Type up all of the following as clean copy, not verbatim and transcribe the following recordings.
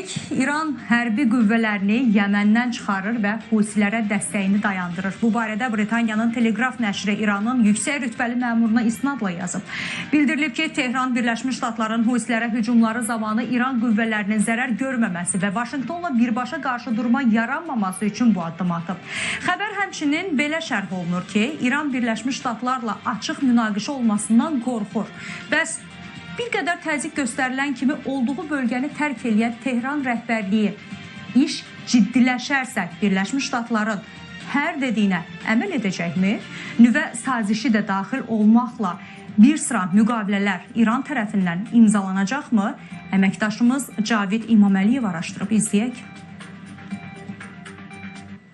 Keçək, İran hərbi qüvvələrini Yəməndən çıxarır və Husilərə dəstəyini dayandırır. Bu barədə Britaniyanın Telegraf nəşri İranın yüksək rütbəli məmuruna isnadla yazıb. Bildirilib ki, Tehran Birləşmiş Ştatların Husilərə hücumları zamanı İran qüvvələrinin zərər görməməsi və Vaşinqtonla birbaşa qarşıdurma yaranmaması üçün bu addımı atıb. Xəbər həmçinin belə şərh olunur ki, İran Birləşmiş Ştatlarla açıq münaqişə olmasından qorxur. Bəs bir qədər təzyiq göstərilən kimi olduğu bölgəni tərk eləyən Tehran rəhbərliyi iş ciddiləşərsə Birləşmiş Ştatların hər dediyinə əməl edəcəkmi? Nüvə sazişi də daxil olmaqla bir sıra müqavilələr İran tərəfindən imzalanacaqmı? Əməkdaşımız Cavid İmaməliyev araşdırıb, izləyək.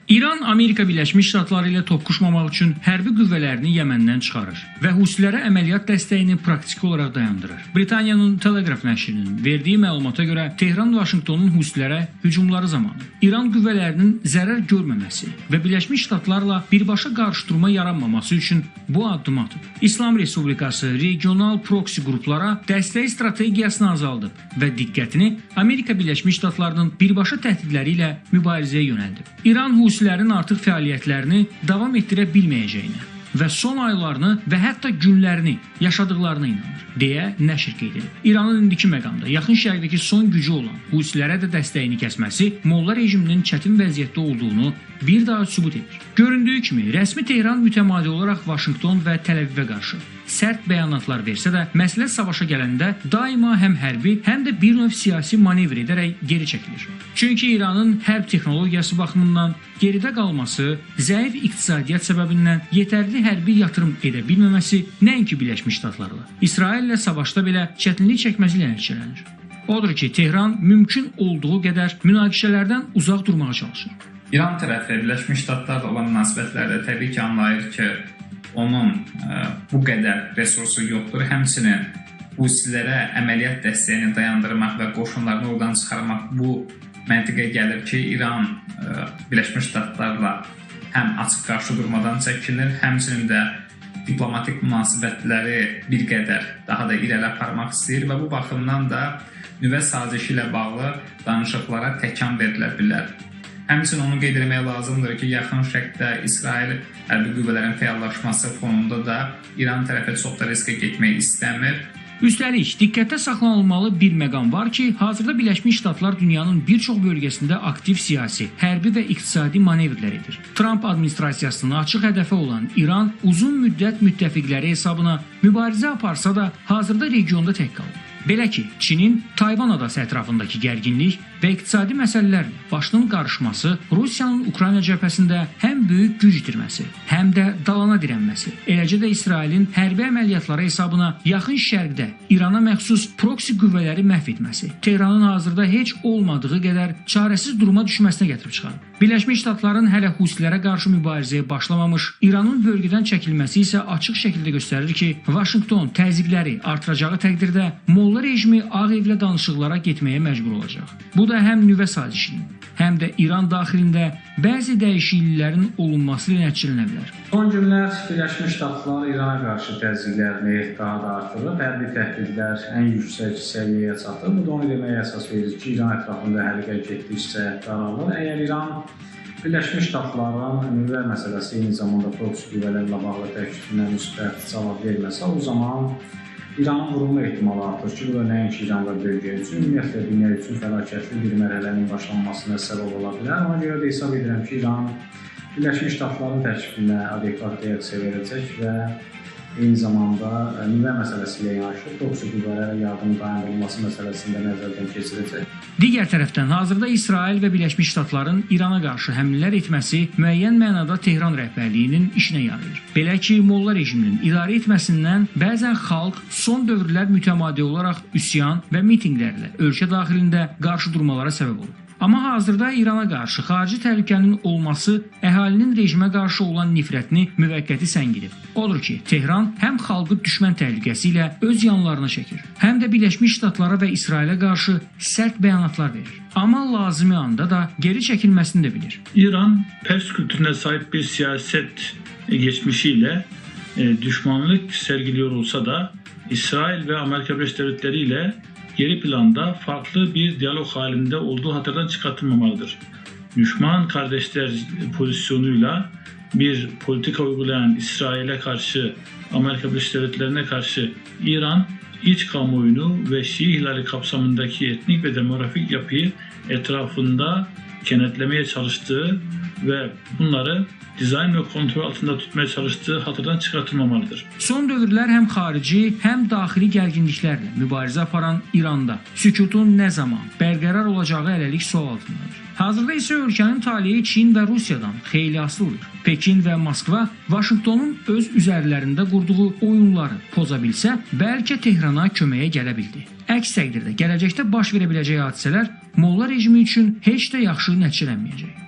İran Amerika Birləşmiş Ştatları ilə toqquşmamaq üçün hərbi qüvvələrini Yəməndən çıxarır və Husilərə əməliyyat dəstəyini praktiki olaraq dayandırır. Britaniyanın Telegraph nəşrinin verdiyi məlumata görə Tehran Vaşinqtonun Husilərə hücumları zamanı İran qüvvələrinin zərər görməməsi və Birləşmiş Ştatlarla birbaşa qarşıdurma yaranmaması üçün bu addımı atıb. İslam Respublikası regional proksi qruplara dəstək strategiyasını azaldıb və diqqətini Amerika Birləşmiş Ştatlarının birbaşa təhdidləri ilə mübarizəyə yönəldib. İran Husilərin artıq fəaliyyətlərini davam etdirə bilməyəcəyinə və son aylarını və hətta günlərini yaşadıqlarına inanır, deyə nəşr qeyd edib. İranın indiki məqamda Yaxın Şərqdəki son gücü olan Husilərə də dəstəyini kəsməsi Molla rejiminin çətin vəziyyətdə olduğunu bir daha sübut edir. Göründüyü kimi rəsmi Tehran mütəmadi olaraq Vaşinqton və Təl-Əvivə qarşı sərt bəyanatlar versə də, məsələ savaşa gələndə daima həm hərbi, həm də bir növ siyasi manevr edərək geri çəkilir. Çünki İranın hərb texnologiyası baxımından geridə qalması, zəif iqtisadiyyat səbəbindən yetərli hərbi yatırım edə bilməməsi nəinki Birləşmiş Ştatlarla, İsraillə savaşda belə çətinlik çəkməsi ilə nəticələnir. Odur ki, Tehran mümkün olduğu qədər münaqişələrdən uzaq durmağa çalışır. İran tərəfi Birləşmiş Ştatlarla olan münasibətlərdə təbii ki, anlayır ki, onun bu qədər resursu yoxdur. Həmçinin Husilərə əməliyyat dəstəyini dayandırmaq və qoşunlarını oradan çıxarmaq bu məntiqə gəlir ki, İran Birləşmiş Ştatlarla həm açıq qarşı durmadan çəkinir, həmçinin də diplomatik münasibətləri bir qədər daha da irəli aparmaq istəyir və bu baxımdan da nüvə sazişi ilə bağlı danışıqlara təkan verilə bilər. Həmçinin onu qeyd etmək lazımdır ki, Yaxın Şərqdə İsrail hərbi qüvvələrin fəallaşması fonunda da İran tərəfi çox da riskə getmək istəmir. Üstəlik, diqqətdə saxlanılmalı bir məqam var ki, hazırda Birləşmiş Ştatlar dünyanın bir çox bölgəsində aktiv siyasi, hərbi və iqtisadi manevrlər edir. Tramp administrasiyasının açıq hədəfi olan İran uzun müddət müttəfiqləri hesabına mübarizə aparsa da, hazırda regionda tək qalıb. Belə ki, Çinin Tayvan adası ətrafındakı gərginlik və iqtisadi məsələlərlə başının qarışması Rusiyanın Ukrayna cəbhəsində həm böyük güc itirməsi, həm də dalana dirənməsi, eləcə də İsrailin hərbi əməliyyatları hesabına Yaxın Şərqdə İrana məxsus proksi qüvvələri məhv etməsi Tehranın hazırda heç olmadığı qədər çarəsiz duruma düşməsinə gətirib çıxarıb. Birləşmiş Ştatların hələ Husilərə qarşı mübarizəyə başlamamış İranın bölgədən çəkilməsi isə açıq şəkildə göstərir ki, Vaşinqton təzyiqləri artıracağı təqdirdə Molla rejimi Ağ Evlə danışıqlara getməyə məcbur olacaq. Bu da həm nüvə sazişinin, həm də İran daxilində bəzi dəyişikliklərin olunması ilə nəticələnə bilər. Son günlər Birləşmiş Ştatlar İrana qarşı təzyiqlərini daha da artırıb, hərbi təhdidlər ən yüksək səviyyəyə çatıb. Bu da onu deməyə əsas verir ki, İran ətrafında həlqə getdikcə daralır. Əgər İran Birləşmiş Ştatların nüvə məsələsi, eyni zamanda proksi qüvvələrlə bağlı təklifinə müsbət cavab verməsə, o zaman İranın vurulma ehtimalı artır ki, bu da nəinki İran və bölgə üçün, ümumiyyətlə dünya üçün fəlakətli bir mərhələnin başlanmasına səbəb ola bilər. Ona görə də hesab edirəm ki, İran Birləşmiş Ştatların təklifinə adekvat reaksiya verəcək və eyni zamanda nüvə məsələsi ilə yanaşı proksi qüvvələrə yardım dayandırılması məsələsini də nəzərdən keçirəcək. Digər tərəfdən hazırda İsrail və Birləşmiş Ştatların İrana qarşı həmlələr etməsi müəyyən mənada Tehran rəhbərliyinin işinə yarayır. Belə ki, Molla rejiminin idarə etməsindən bəzən xalq son dövrlər mütəmadi olaraq üsyan və mitinqlərlə ölkə daxilində qarşı durmalara səbəb olub. Amma hazırda İrana qarşı xarici təhlükənin olması əhalinin rejimə qarşı olan nifrətini müvəqqəti səngidib. Odur ki, Tehran həm xalqı düşmən təhlükəsi ilə öz yanlarına çəkir, həm də Birləşmiş Ştatlara və İsrailə qarşı sərt bəyanatlar verir. Amma lazımi anda da geri çəkilməsini də bilir. İran Pers kültürüne sahip bir siyaset geçmişiyle düşmanlık sergiliyor olsa da İsrail ve Amerika Birleşik Devletleri ile geri planda farklı bir diyalog halinde olduğu hatırdan çıkartılmamalıdır. Düşman kardeşler pozisyonuyla bir politika uygulayan İsrail'e karşı, Amerika Birleşik Devletleri'ne karşı İran iç kamuoyunu ve Şii hilali kapsamındaki etnik ve demografik yapıyı etrafında kenetlemeye çalıştığı ve bunları dizayn ve kontrol altında tutmaya çalıştığı hatırdan çıkartılmamalıdır. Son dövrlər həm xarici, həm daxili gərginliklərlə mübarizə aparan İranda sükutun nə zaman bərqərar olacağı hələlik sual altındadır. Hazırda isə ölkənin taleyi Çin və Rusiyadan xeyli asılıdır. Pekin və Moskva Vaşinqtonun öz üzərlərində qurduğu oyunları poza bilsə, bəlkə Tehrana köməyə gələ bildi. Əks təqdirdə gələcəkdə baş verə biləcək hadisələr Molla rejimi üçün heç də yaxşı nəticələnməyəcək.